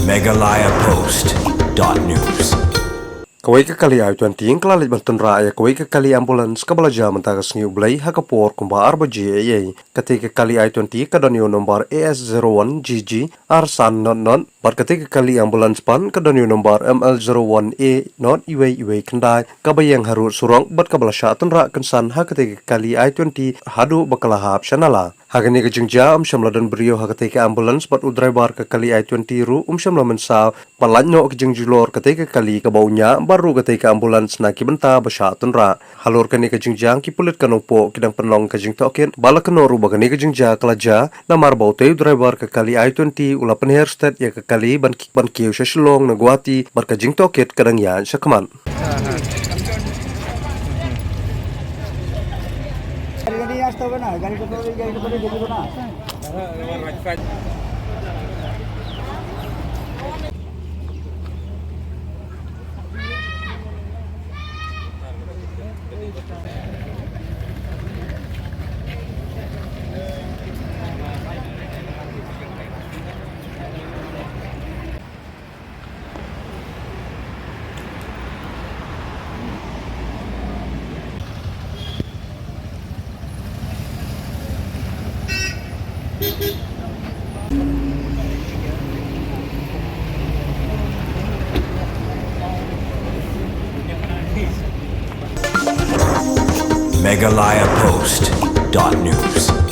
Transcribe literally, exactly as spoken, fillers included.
Meghalaya Post dot news. Kawei ka kali I twenty ka la leit ban tynrah ïa kawei ka kali ambulance kaba la jia mynta ka sngi U Blei ha ka por kumba ar baje eiei. Katei ka kali I twenty ka don ïa u nombar A S zero one G G ar san not not, bad katei ka kali ambulance pat ka don ïa u nombar M L zero one A not iwei iwei khyndai, kaba ïeng harud surok bad kaba la shah tynrah kynsan ha katei ka kali I twenty haduh ba ka la hap sha nala. Ha kane ka jingjia um shym la don briew ha katei ka ambulance bad u driver ka kali I twenty ruh um shym la mynsaw ba lait noh ka jingjulor katei ka kali kaba u ñiah bad ruh katei ka ambulance na ki bynta ba shah tynrah. Halor kane ka jingjia ki pulit ka Nongpoh ki dang pynlong ka jingtohkit, ba la kynnoh ruh ba kane ka jingjia ka la jia namar ba utei u driver ka kali I twenty u la pynher stet ïa ka kali ban, ban kiew sha Shillong na Guwahati bad ka jingtohkit ka dang ïaid shakhmat. Meghalaya Post dot news.